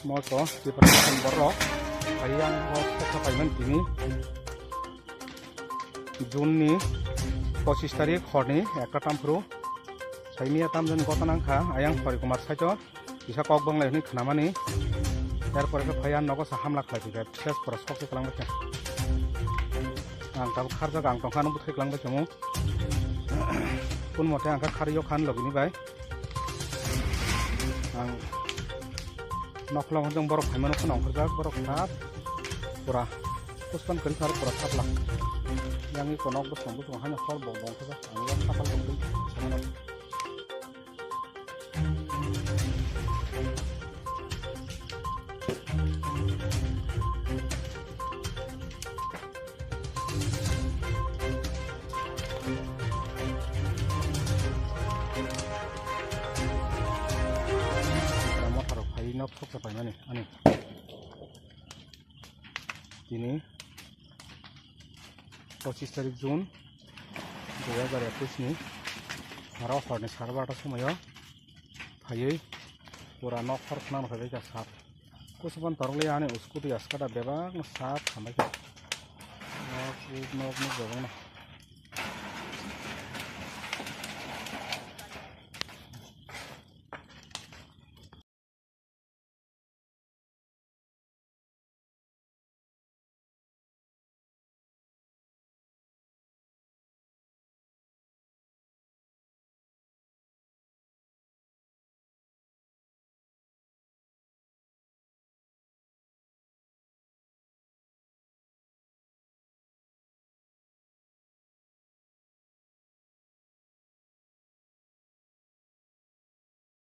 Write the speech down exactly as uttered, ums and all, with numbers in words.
Moto, Tipra Motha ni borok. Ayang bo kok sa paiman tini. June ni pochis tarik horni ekta tamphuru. Saimiya tamjani gotha nangkha, ayang Hori Kumar saito. Kisa kok bwnglai hwnwi khnamani. Erpore khe phai ang nogo sa hamla khlai phikha, ses pura sok se kwlangbaikha. Ang tabuk kharjak, ang tongkha, ano bwthai kwlangbaikha mo. Kun mote ang kha kharwi o khan logini bai. Ang nokhlong hwnjong borok phaimano kheno ongkhorjak, borok kha pura kuspan kwrwi kha pura thapla. Yang iko nok bwsong bwsong haino hor bong bong kha ang yang thapal bong bong samano. Motharok phai nok thoksa paimani ani. Tini pochis tarik June dui hajar ekwis ni aro horni sare barota somoyo phaiwi pura nok hor khwnano phaibaikha sat. Kusupan torokle ani scooty askada bebak no sat hambaikha. Nok, nok, nok bebak no.